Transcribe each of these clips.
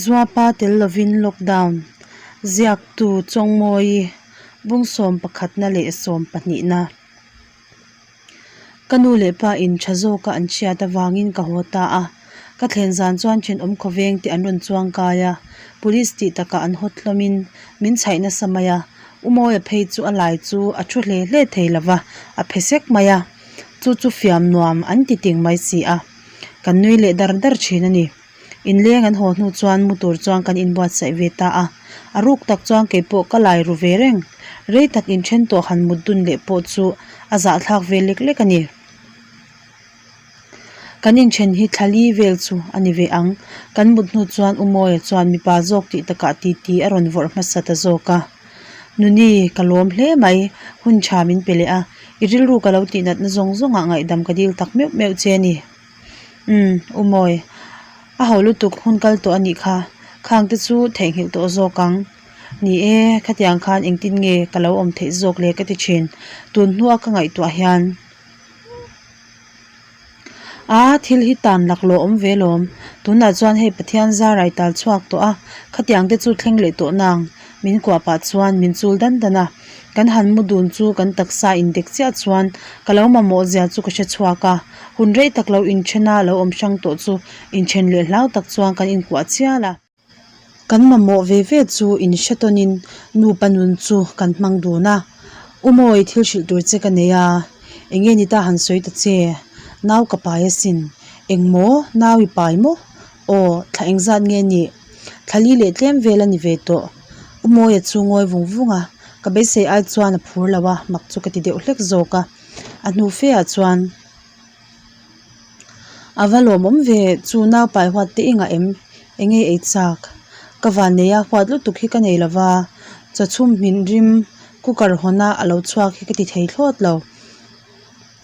Zuapa tel lovin lockdown ziaktu Chawngmawii bung sawm pakhatna leh sawm pahnihna. Ka nu leh pa in tha zawka an hriat avangin ka haw ta a, ka thlen zan chuan thenawm khawveng te an rawn chuang kai a, police tih takah an hawt hlawmin min chhaih nasa mai a, U Mawia phei chu a lai chu a thu hle hle thei lova, a phe sek mai a, chu chu fiam nuam an ti ting mai si a, kan nui leh dar dar thin a ni. Inleng an haw hnu chuan mu tur chuan kan inbuatsaih ve ta a, a ruk tak chuan kei pawh ka lai ru ve reng. Rei tak inthen tawh han mut dun leh pawh chu a zahthlak ve lek lek a ni. Kan inthen hi thla li vel chu a ni ve ang. Kan mut hnu chuan U Mawia chuan mipa zawk tih takah titi a rawn vawrh hmasa ta zawk a. Nuni, ka lawm hle mai, hun tha min pe leh a, i rilru ka lo tihnatna zawng zawngah ngaihdam ka dil tak meuh meuh che a ni. Umm, U Mawi, a ho lutuk hun kal tawh a nih kha, khang te chu theihnghilh tawh zawk ang. Ni e, khatiang khan engtin nge ka lo awm theih zawk le ka ti thin, tun hnua ka ngaihtuah hian. A, thil hi tan laklawh awm ve lawm, tunah chuan hei Pathian zar ai tal chhuak tawh a, khatiang te chu thleng leh tawh nang, min kuah pah chuan min chul dan dan a. Kan han mu dun chu kan taksa indek chiah chuan ka lo mamawh zia chu ka hre chhuak a, hun rei tak lo inthen a lo awm hrang tawh chu inthen leh hlau tak chuan kan inkuah chial a. Kan mamawh ve ve chu inhre tawnin nupa nun chu kan hmang dun a, U Mawi thil hrilh tur che ka nei a, eng nge ni ta han sawi ta che, nau ka pai asin, engmaw nau i pai maw? Aw, thla engzat nge nih? Thla li leh tlem vel a ni ve tawh. U Mawia chu ngawi vung vung a, ka beisei ai chuan a phur lo a, mak chu ka ti deuh hlek zawk a. A hnu fe ah chuan a va lawmawm ve, chu naupai huat te i ngah em? Eng nge ei chak? Ka van nei a, huat lutuk hi ka nei lo va, chaw chhum hmin rim cooker hawn a a lo chhuak hi ka ti thei thlawt lo.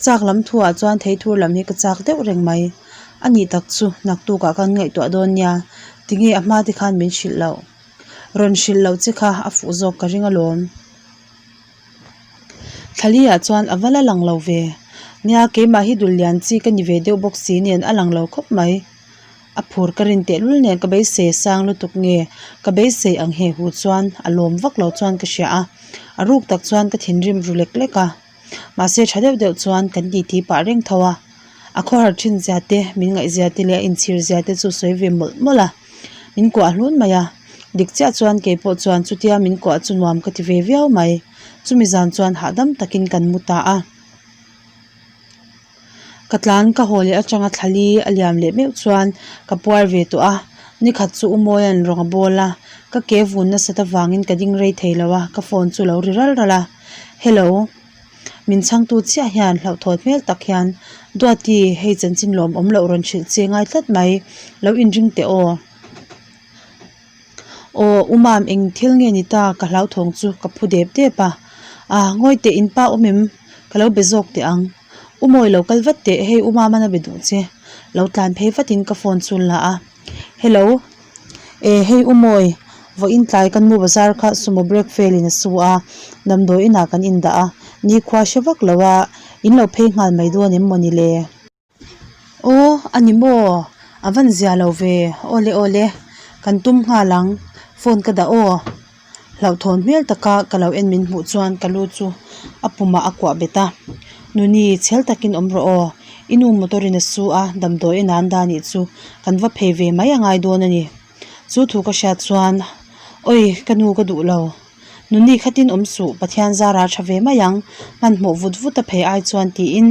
Chak lam thuah chuan theithur lam hi ka chak deuh reng mai. A nih tak chu naktukah kan ngaihtuah dawn nia, tinge a hma te khan min hrilh loh. Rawn hrilh loh che kha a fuh zawk ka ring alawm. Thlaliah chuan a va la lang lo ve. Nia keimah hi dul lian chi ka ni ve deuh bawk si nen a lang lo khawp mai. A phur ka rin tehlul nen ka beisei a sang lutuk nge ka beisei ang he hu chuan a lawm vak lo chuan ka hria a. A ruk tak chuan ka thinrim ru lek lek a. Mahse tha deuh deuh chuan kan titi pah reng tho a, a khawhar thin zia te, min ngaihzia te leh a inchhir zia te chu sawi ve mawlh mawlh a, min kuah hlun mai a, dik chiah chuan kei pawh chuan chutia min kuah chu nuam ka ti ve viau mai, chumi zan chuan hahdam takin kan mu ta a. Ka tlan ka haw leh atanga thlali a liam leh meuh chuan ka puar ve tawh a, nikhat chu U Mawia'n rawng a bawl a, ka ke vun nasat avangin ka ding rei thei lo a, ka phone chu lo ri ral ral a, Hello. Min chhangtu chiah hian hlauhthawn hmel tak hian Duati hei chanchin lawm awm loh rawn hrilh che ngai tlat mai, lo inring teh aw. Aw U Mam eng thil nge ni ta ka hlauthawng chu ka phu dep dep a, ah ngawi teh in pa awm em? Ka lo be zawk teh ang. U Mawi lo kal vat teh hei U Mama'n a be duh che. Lo tlan phei vatin ka phone chu la a. Hello. E hei U Mawi, vawiin tlai kan nu bazar kha sumo break fail in a su a, damdawi inah kan indah a, nikhua hre vak lo a, in lo phei nghal mai dawn em mawni le? Aw, a ni maw? A van zia lo ve. Awle awle, kan tum nghal ang. Phone ka dah aw. Hlauhthawn hmel taka ka lo en min hmuh chuan ka lu chu a pumah a kuah bet a. Nuni, chhel takin awm rawh aw. I nu motor in a su a, damdawi en an dah nih chu kan va phei ve mai a ngai dawn a ni. Chu thu ka hriat chuan, Awi, ka nu ka duh lo. Nuni khatin awm suh, Pathian zara tha ve mai ang, hmanhmawh vut vut a phei ai chuan tiin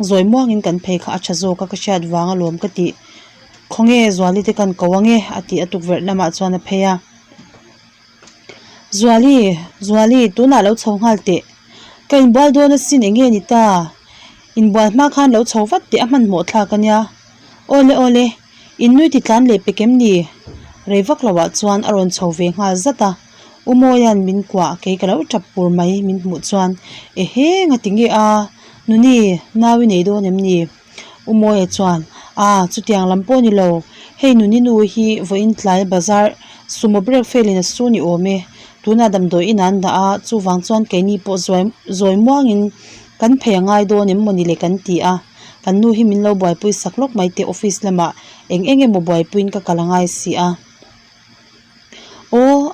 zawi muangin kan phei kha a tha zawk a ka hriat vang alawm ka tih. Khawnge Zuali te kan ko ange a tih a tukverh lamah chuan a phei a. Zuali, Zuali, tunah lo chho nghal teh. Ka inbual dawn asin enge ni ta? Inbual hma khan lo chho vat teh a hmanhmawh thlak ania. Awle awle. In nui ti tlan leh pek em ni? Rei vak lo ah chuan a rawn chho ve nghal zat a, U Mawia'n min kuah kei ka lo tap pur mai min hmuh chuan Ehe ngati nge a, Nuni, nau i nei dawn em ni? U Mawia chuan Aa chutiang lam pawh ni lo, hei Nuni nu hi vawiin tlai bazar sumo break fail in a su ni awm e, tunah damdawi in an dah a, chuvang chuan keini pawh zawi zawi muangin kan phei a ngai dawn em mawni le kan ti a. Kan nu hi min lo buaipui sak lawk mai teh office lamah eng eng emaw buaipuiin ka kal a ngai si a.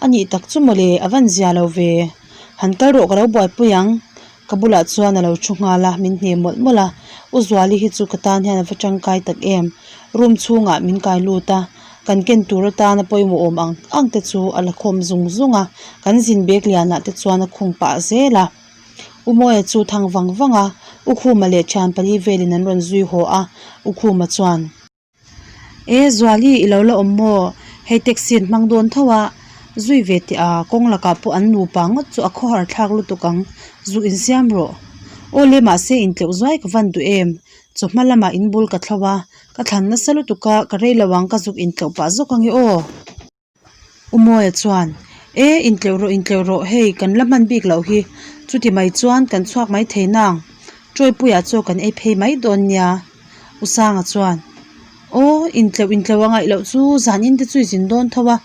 A nih tak chu mawle, a van zia lo ve. Han kal rawh ka lo buaipui ang. Ka bulah chuan a lo thu nghal a, min hne mawlh mawlh a. U Zuali hi chu ka tan hian a va tangkai tak em. Room chhungah min kai lut a, kan ken tur atana pawimawh awm ang ang te chu a la khawm zung zung a, kan zin bag lianah te chuan a khung pah zel a. U Mawia chu thang vang vang a, U Khuma leh thian pali velin an rawn zui haw a, U Khuma chuan. E Zuali i lo la awm maw? Hei taxi an hmang dawn tho a, zui ve teh a, kawng lakah pawh an nupa ngawt chu a khawhar thlak lutuk ang, zuk insiam rawh. Aw le mahse intleuh zuai ka van duh em? Chawhma lamah in bul ka thlo a, ka thlan nasa lutuk a, ka rei lo ang ka zuk intleuh pah zawk ange aw. U Mawia chuan, E, intleuh rawh, intleuh rawh, hei kan la hman bik loh hi, chuti mai chuan kan chhuak mai thei nang, Ṭawipuiah chaw kan ei phei mai dawn nia. U Sanga chuan, Aw, intleuh intleuh a ngaih loh chu zan in te chu i zin dawn tho a,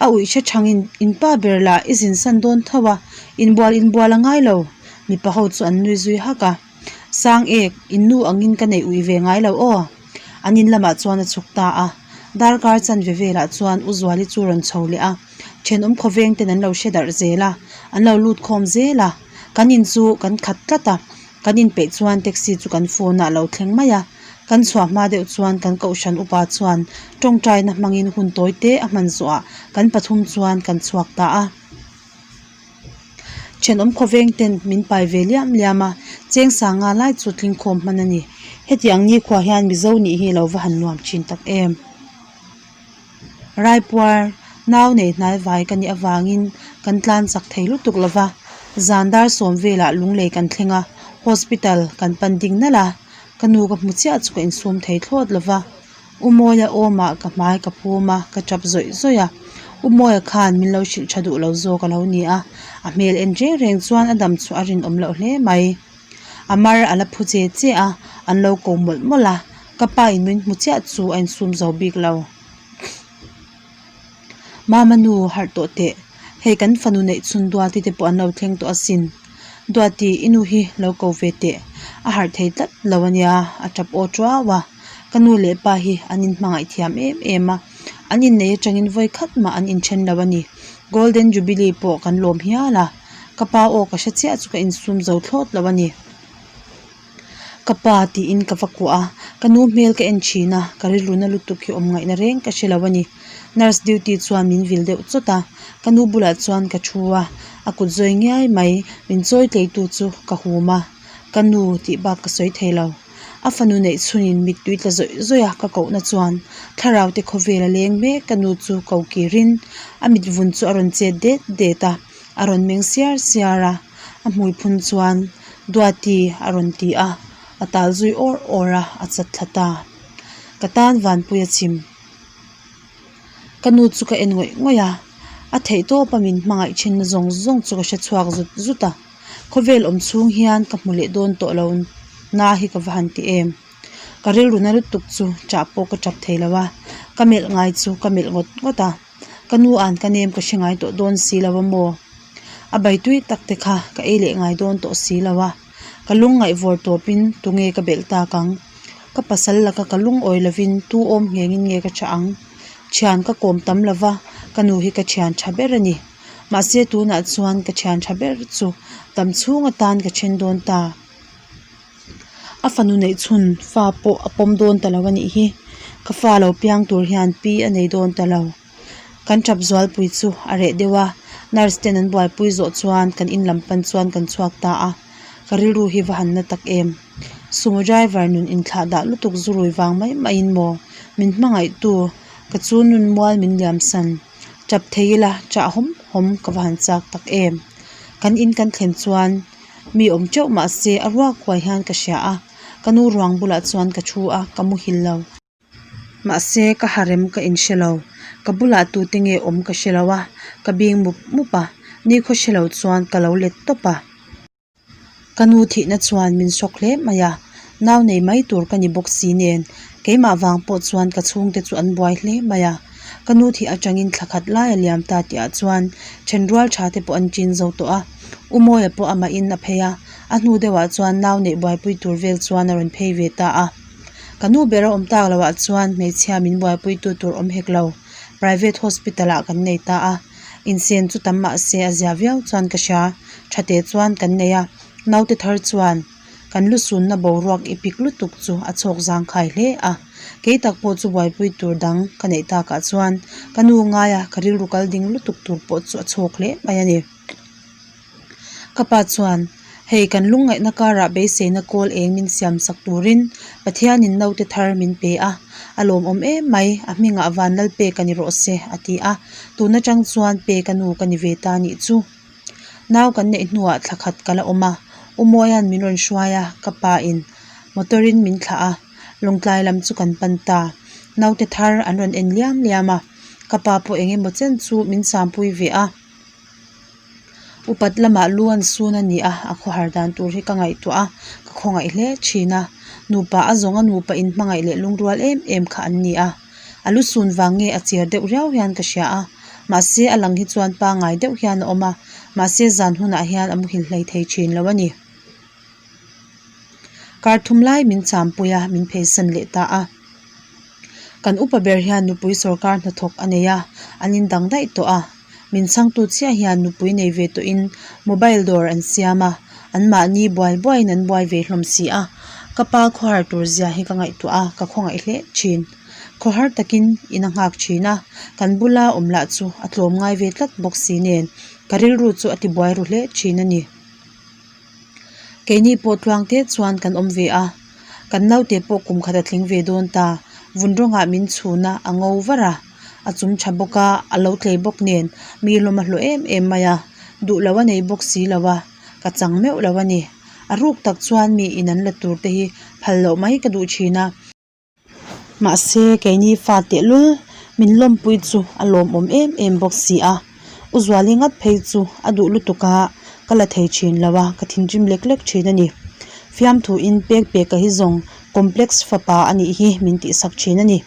a uih hre thangin in pa ber lah i zin san dawn tho a, inbual inbual a ngai lo, mipa ho chu an nui zui hak a. Sang ek, in nu angin ka neih uih ve ngai lo aw. An in lamah chuan a chhuk ta a. Darkar chanve velah chuan U Zuali chu rawn chho leh a. Thenawm khawveng ten an lo hre darh zel a, an lo lut khawm zel a. Kan in chu kan khat tlat a, kan inpeih chuan taxi chu kan phone ah a lo thleng mai a. Kan chhuah hma deuh chuan kan kohhran upa chuan tawngtaina hmangin hun tawi te a hman zawhah kan pathum chuan kan chhuak ta a. Thenawm khawveng ten min pai ve liam liam a, cheng sanga lai chu tling khawm hman a ni. Hetiang nikhua hian Mizo nih hi lo va han nuam thin tak em. Raipuar nau nei hnai vai ka nih avangin kan tlan chak thei lutuk lo va, zan dar sawm velah lunglei kan thleng a, hospital kan pan ding nalh a, ka nu ka hmu chiah chu ka insum thei thlawt lo va. U Mawia awmah ka hmai ka phum a, ka tap zawih zawih a. U Mawia khan min lo hrilh tha duh lo zawk a lo ni a, a hmel en reng reng chuan a dam chhuah a rinawm loh hle mai. A mar a la phu che che a, an lo ko mawlh mawlh a, ka pa in min hmu chiah chu a insum zo bik lo. Mama nu harh tawh teh, hei kan fanu neih chhun Duati te pawh an lo thleng tawh asin. Duati, i nu hi lo ko ve teh, a harh thei tlat lo a nia, a tap aw tuau a. Ka nu leh pa hi an inhmangaih thiam em em a, an innei atangin vawi khat mah an inthen lo a ni. Golden Jubilee pawh kan lawm hial a, ka pa aw ka hre chiah chu ka insum zo thlawt lo a ni. Ka pa tiin ka va kuah a, ka nu hmel ka en thin a, ka rilru na lutuk hi awm ngaihna reng ka hre lo a ni. Nurse duty chuan min vil deuh chawt a, ka nu bulah chuan ka thu a, a kut zawi ngiai mai min chawi tleitu chu ka hum a, ka nu tih bak ka sawi thei lo. A fanu neih chhunin mittui tla zawih zawih a ka kohna chuan thlarau te khawvel a leng mek ka nu chu ko kirin a mit vun chu a rawn chet det det a, a rawn meng siar siar a, a hmui phun chuan Duati a rawn ti a, a tal zui awr awr a, a chat thla ta. Ka tan Vanpui a chim. Ka nu chu ka en ngawih ngawih a, a theih tawpa min hmangaih thinna zawng zawng chu ka hre chhuak zut zut a. Khawvel awm chhung hian ka hmu leh dawn tawh lo na hi ka va han ti em. Ka rilru na lutuk chu chah pawh ka tap thei lo a, ka melh ngai chu ka melh ngawt ngawt a, ka nu an ka nem ka hre ngai tawh dawn si lo a maw. A bai tui tak te kha ka ei leh ngai dawn tawh si lo a, ka lungngaih vawr tawpin tunge ka belh tak ang. Ka pasal laka ka lungawi lovin tu awm nghengin nge ka chah ang. Thian ka kawm tam lo va, ka nu hi ka thian tha ber a ni. Mahse tunah chuan ka thian tha ber chu tam chhung atan ka then dawn ta. A fanu neih chhun fa pawh a pawm dawn ta lo a nih hi. Ka fa lo piang tur hian pi a nei dawn ta lo. Kan tap zualpui chu a reh deuh a, nurse ten an buaipui zawh chuan kan in lam pan chuan kan chhuak ta a. Ka rilru hi va han na tak em. Sumo driver nun inthlah dah lutuk zu rui vang mai maiin maw min hmangaihtu ka chu nun mual min liam san. Tap thei ila chah hawm hawm ka va han chak tak em. Kan in kan thlen chuan mi awm teuh mah se a ruak huai hian ka hria a, ka nu ruang bulah chuan ka thu a, ka muhil lo. Mahse ka harem ka inhre lo, ka bulah tute nge awm ka hre lo a, ka bing mup mup a, nikhaw hre lo chuan ka lo let tawp a. Ka nu thihna chuan min hrawk hle mai a, nau nei mai tur ka ni bawk si nen keimah vang pawh chuan ka chhungte chu an buai hle mai a. Ka nu thih atangin thla khat lai a liam ta tihah chuan thenrual tha te pawh an chin zo tawh a, U Mawia pawh amahin a phei a, a hnu deuhah chuan nau neih buaipui tur vel chuan a rawn phei ve ta a. Ka nu ber a awm tak lohah chuan hmeichhia min buaipui tu tur awm hek lo, private hospital ah kan nei ta a. Insen chu tam mah se a zia viau chuan ka hria. Thate chuan kan nei a, naute thar chuan kan lu sunna boruak i pik lutuk chu a chhawk zangkhai hle a. Kei tak pawh chu buaipui tur dang ka neih takah chuan ka nu ngaia ka rilru kal ding lutuk tur pawh chu a chhawk hle mai a ni. Ka pa chuan, Hei kan lungngaihna karah beiseina kawl eng min siam sak turin Pathianin naute thar min pe a, a lawmawm em mai, a hmingah Vanlal pek a ni rawh se, a ti a. Tun atang chuan pe ka nu ka ni ve ta nih chu. Nau kan neih hnuah thla khat ka la awm a, U Mawia'n min rawn hruai a, ka pain motor-in min thlah a, Lawngtlai lam chu kan pan ta. Naute thar an rawn en liam liam a, ka pa pawh eng emaw chen chu min sampui ve a. Upat lamah lu an sun a ni a, a khawhar dan tur hi ka ngaihtuah a, ka khawngaih hle thin a. Nupa a zawng a nupa inhmangaih leh lungrual em em kha an ni a. A lu sun vang nge a cher deuh riau hian ka hria a, mahse a lang hi chuan pangai deuh hian a awm a, mahse zan hunah hian a muhil hlei thei thin lo a ni. Kar thum lai min champui a, min pheisan leh ta a. Kan upa ber hian nupui sawrkar hnathawk a nei a, an indang daih tawh a. Min chhangtu chiah hian nupui nei ve tawhin mobile dawr an siam a, anmahni buai buaiin an buai ve hlawm si a. Ka pa khawhar tur zia hi ka ngaihtuah a, ka khawngaih hle thin. Khawhar takin in a nghak thin a, kan bula awm lah chu a tlawm ngai ve tlat bawk si nen ka rilru chu a tibuai ru hle thin a ni. Keini pawh tluang te chuan kan awm ve a, kan naute pawh kum khat a tling ve dawn ta, vun rawngah min chhun a, a ngo var a, a chum tha bawk a, a lo tlei bawk nen mi lawm a hlawh em em mai a, duh lo a nei bawk si lo a, ka chang meuh lo a ni. A ruk tak chuan mi in an la tur te hi phal loh mai ka duh thin a. Mahse, keini fa tehlul min lawmpui chu a lawmawm em em bawk si a. U Zuali ngat phei chu a duh lutuk a, ka la thei thin lo a, ka thinrim lek lek thin a ni. Fiamthuin pek peka hi zawng complex fapa a nih hi min tihsak thin a ni.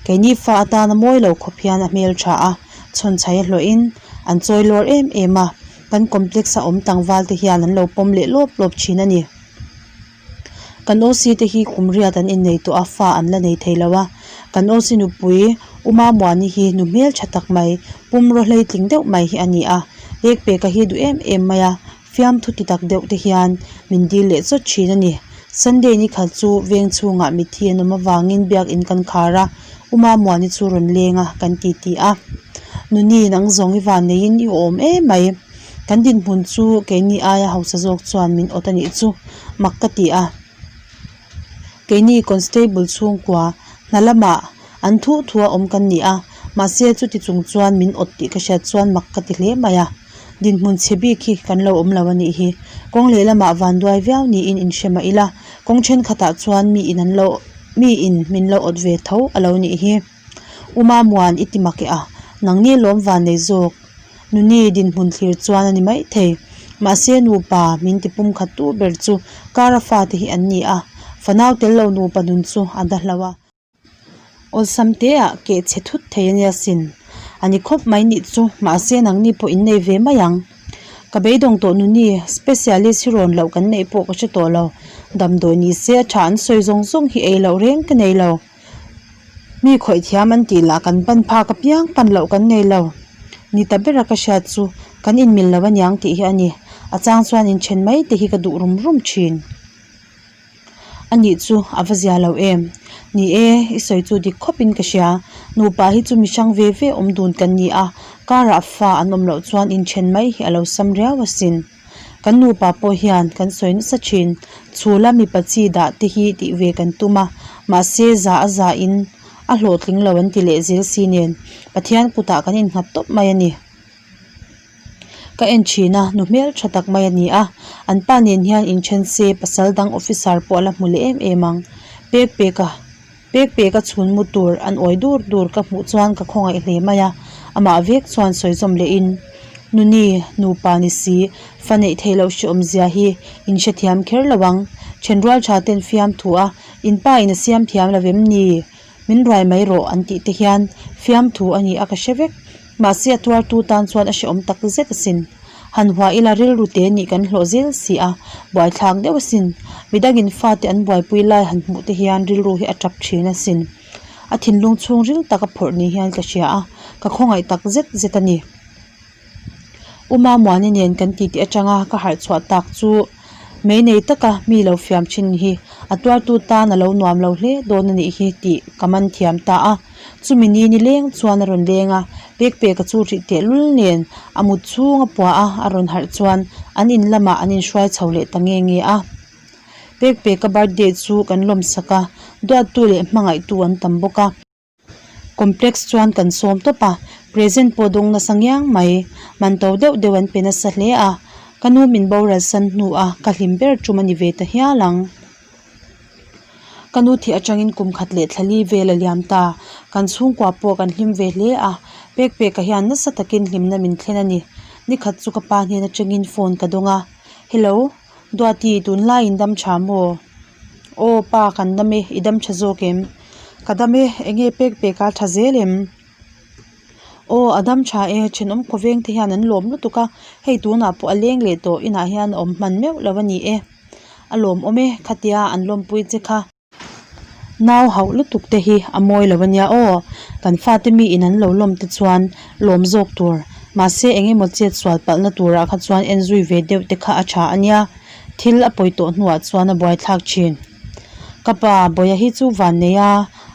Keini fa atana mawi lo khawp hian a hmel tha a, chhawnchhai a hlawhin an chawi lawr em em a, kan complex a awm tlangval te hian an lo pawm leh lawp lawp thin a ni. Kan OC te hi kum riat an innei tawh a, fa an la nei thei lo a. Kan OC nupui U Mamuani hi nu hmeltha tak mai, pumraw hleitling deuh mai hi a ni a. Lek peka hi duh em em mai a, fiamthu ti tak deuh te hian min dil leh chawt thin a ni. Sunday ni khat chu veng chhungah mitthi an awm avangin biakin kan khar a, U Mamuani chu rawn leng a kan ti ti a. Nuni nang zawng i van neiin i awm em mai. Kan dinhmun chu keini aia hausa zawk chuan min awt a nih chu mak ka ti a. Keini constable chhungkua hna lamah an thuh thuh a awm kan ni a, mahse chuti chung chuan min awt tih ka hriat chuan mak ka ti hle mai a. Dinhmun chhe bik hi kan lo awm lo a nih hi. Kawng lehlamah vanduai viau niin inhre mah ila, kawng thenkhatah chuan mi in an lo mi in min lo awt ve tho a lo nih hi. U Mamuan i ti mak e a, nangni lawm van nei zawk. Nuni dinhmun thlir chuan a ni maithei. Mahse nupa min ti pum khat tu ber chu Kara fate hi an ni a, fanau tel lo nupa nun chu a da hlo a. Awlsam teah keh chhe thut thei a nia sin. A ni khawp mai nih chu, mahse nangni pawh in nei ve mai ang. Ka beidawng tawh nuni, specialist hi rawn loh kan neih pawh ka hre tawh lo. Damdawi ni se a tha an sawi zawng zawng hi ei loh reng ka nei lo. Mi khawih thiam an tih lah kan pan phak apiang pan loh kan nei lo. Ni ta bera ka hriat chu kan inmil lo aniang tih hi a ni. A chang chuan inthen mai te hi ka duh rum rum thin. A nih chu a va zia lo em? Ni e, i sawi chu dik khawp in ka hria. Nupa hi chu mi hrang ve ve awm dun kan ni a, karah fa an awm loh chuan inthen mai hi a lo sam riau asin. Kan nupa pawh hian kan sawi nasa thin. Chhula mipa chi dah te hi tih ve kan tum a, mahse za a za in a hlawhtling lo an ti leh zel si nen Pathian kutah kan innghat tawp mai a ni. Ka en thin a, nu hmel tha tak mai a ni a, an pa nen hian inthen se pasal dang officer pawh a la hmu leh em em ang. Pek pek a. Pek pek a chhun mu tur an awi dur dur ka hmuh chuan ka khawngaih hle mai a, amah vek chuan sawi zawm leh in, Nuni, nupa ni si, fa neih theih loh hre awmzia hi in hrethiam kher lo ang, thenrual tha ten fiamthu a, in pa in a siam thiam lo vem ni? Min ruai mai rawh an tih te hian fiamthu a ni a ka hre vek. Mahse a tuartu tan chuan a hrehawm tak zet asin. Han huah ila rilru te nih kan hlawh zel si a, buaithlak deuh asin. Midangin fate an buaipui lai han hmuh te hian rilru hi a tap thin asin. A thinlung chhungril tak a phawrh ni hian ka hria a, ka khawngaih tak zet zet a ni. U Mamuani nen kan titi atanga ka harh chhuah tak chu mei nei taka mi lo fiam thin hi a tuartu tan a lo nuam lo hle dawn a nih hi tih ka man thiam ta a. Chumi ni ni leng chuan a rawn leng a, pek peka chu rih teh lul nen a mut chhung a pua a, a rawn harh chuan an in lamah an inhruai chho leh ta nge nge a. Pek peka birthday chu kan lawmsak a, duattu leh hmangaihtu an tam bawk a. Complex chuan kan sawm tawp a, present pawh dawng nasa ngiang mai, man to deuh deuh an pe nasa hle a, ka nu min boral san hnu a ka hlim ber tum a ni ve ta hial ang. Ka nu thih atangin kum khat leh thla li vel a liam ta, kan chhungkua pawh kan hlim ve hle a, pek peka hian nasa takin hlimna min thlen a ni. Nikhat chu ka pa hnen atangin phone ka dawng a, Hello, Duati tunlaiin dam tha maw? Aw pa kan dam e, i dam tha zawk em? Ka dam e, enge pek pek a tha zel em? Aw a dam tha e, thenawm khawveng te hian an lawm lutuk a, hei tunah pawh a leng leh tawh inah hian a awm hman meuh lo a ni e. A lawmawm e, khatia an lawmpui che kha. Nau hauh lutuk te hi a mawi lo ania aw, kan fate mi in an lo lawm te chuan lawm zawk tur, mahse eng emaw chet sual palhna turah kha chuan en zui ve deuh te kha a tha ania, thil a pawi tawh hnuah chuan a buaithlak thin. Ka pa Bawia hi chu van nei a,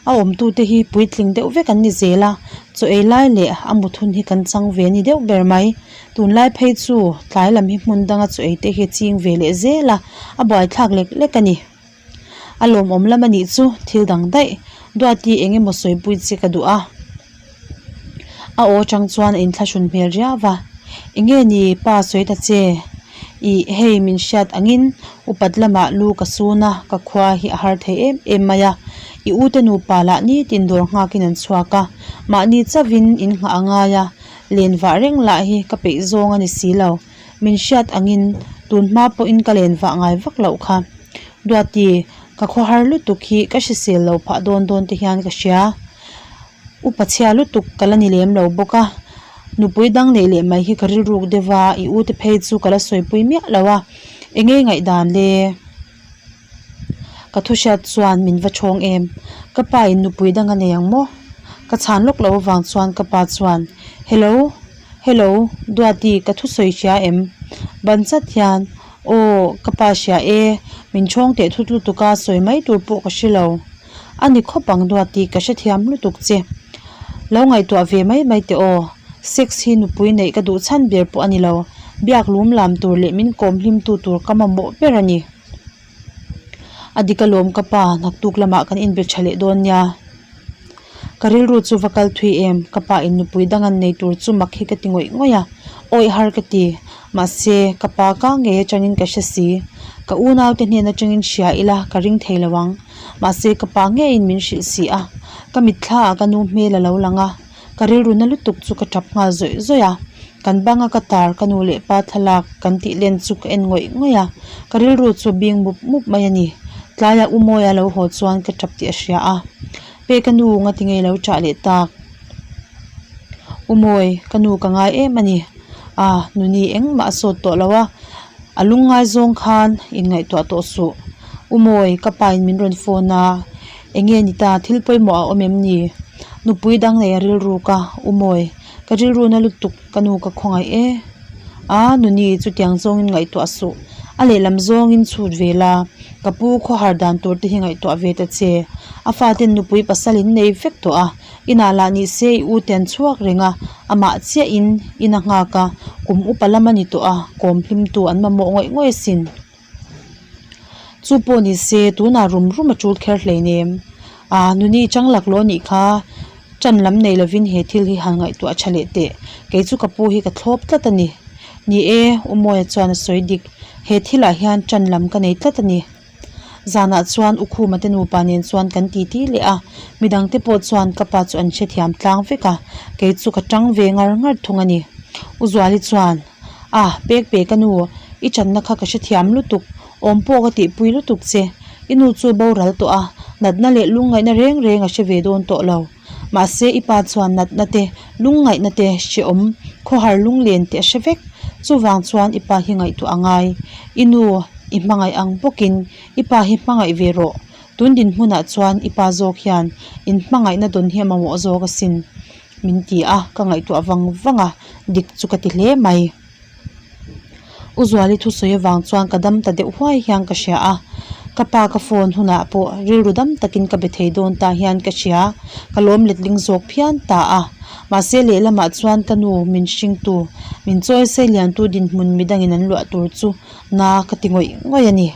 a awmtu te hi puitling deuh vek an ni zel a, chaw ei lai leh a mut hun hi kan chang ve ni deuh ber mai. Tunlai phei chu tlai lam hi hmun danga chaw ei te hi a ching ve leh zel a, a buaithlak lek lek a ni. A lawmawm lam a nih chu thil dang daih Duati eng emaw sawipui che ka duh a. A aw atang chuan a inthlahrun hmel riau a, Enge ni pa sawi ta che? Ih hei min hriat angin upat lamah lu ka sun a, ka khua hi a har thei em em mai a. I u te nupa lah nitin dawr nghakin an chhuak a, mahni chauhin in nghah a ngai a, len vah reng lah hi ka peih zawng a ni si lo. Min hriat angin tun hma pawhin ka len vah ngai vak loh kha. Duati, ka khawhar lutuk hi ka hrisel lo phah dawn dawn te hian ka hria. Upa chhia lutuk ka la ni lem lo bawk a, nupui dang neih leh mai hi ka rilruk deuh a, i u te phei chu ka la sawipui miah lo a, eng nge ngaihdan le? Ka thu hriat chuan min va thawng em? Ka pa in nupui dang a nei ang maw? Ka chhan lawk loh avang chuan ka pa chuan, Hello, hello, Duati ka thusawi hria em? Ban chat hian, Aw, ka pa hria e, min thawng teh thut lutuk a, sawi mai tur pawh ka hre lo. A ni khawp ang Duati ka hrethiam lutuk che. Lo ngaihtuah ve mai mai teh aw, sex hi nupui neih ka duh chhan ber pawh a ni lo, biak lum lam tur leh min kawm hlim tu tur ka mamawh ber a ni. A dik alawm ka pa, naktuk lamah kan inbe tha leh dawn nia. Ka rilru chu va kal thui em, ka pa in nupui dang an nei tur chu mak hi ka ti ngawih ngawih a, awih har ka ti. Mahse, ka pa ka ngei atangin ka hre si. Ka unaute hnen atangin hria ila ka ring thei lo ang. Mahse, ka pa ngeiin min hrilh si a. Ka mitthla ah ka nu hmel a lo lang a, ka rilru na lutuk chu ka tap nghal zawih zawih a. Kan banga ka tar ka nu leh pa thlalak kan tih len chu ka en ngawih ngawih a, ka rilru chu a bing mup mup mai a ni. Tlaia U Mawia lo haw chuan ka tap tih a hria a, Peka nu ngati ngei lo chah leh tak? U Mawi, ka nu ka ngai em a ni. A, nuni engmah a sawt tawh lo a, a lungngai zawng khan inngaihtuah tawh suh. U Mawi, ka pa in min rawn phone a, enge ni ta, thil pawimawh a awm em ni? Nupui dang nei a rilruk a, U Mawi, ka rilru na lutuk ka nu ka khawngaih e. A, nuni, chutiang zawngin ngaihtuah suh. A lehlam zawngin chhut ve la, ka pu khawhar dan tur te hi ngaihtuah ve ta che. A faten nupui pasal in nei vek tawh a, inah lah ni se i u te an chhuak reng a, amah chiahin in a nghak a, kum upa lam a ni tawh a, kawm hlimtu an mamawh ngawih ngawih asin. Chu pawh ni se tunah rum rum a tul kher hleinem. A, nuni chang laklawh anih kha, ṭan lam nei lovin he thil hi han ngaihtuah tha leh teh, kei chu ka pu hi ka thlawp tlat a ni. Ni e, U Mawia chuan a sawi dik, he thilah hian ṭan lam ka nei tlat a ni. Zanah chuan U Khuma te nupa nen chuan kan titi leh a, midang te pawh chuan ka pa chu an hrethiam tlang vek a, kei chu ka tang ve ngar ngar thung a ni. U Zuali chuan, A, pek pe ka nu, i channa kha ka hrethiam lutuk, awm pawh ka tihpui lutuk che. I nu chu boral tawh a, natna leh lungngaihna reng reng a hre ve dawn tawh lo. Mahse i pa chuan natna te, lungngaihna te hrehawm, khawhar lunglen te a hre vek. Chuvang chuan i pa hi ngaihtuah a ngai. I nu i hmangaih ang bawkin i pa hi hmangaih ve rawh. Tun dinhmunah chuan i pa zawk hian in hmangaihna dawn hi a mamawh zawk asin min ti a, ka ngaihtuah vang vang a, dik chu ka ti hle mai. U Zuali thusawi avang chuan ka dam ta deuh huai hian ka hria a, ka pa ka phone hunah pawh rilru dam takin ka be thei dawn ta hian ka hria, ka lawm letling zawk phian ta a. Mahse lehlamah chuan ka nu min hringtu, min chawi sei liantu dinhmun midangin an luah tur chu na ka ti ngawih ngawih a ni.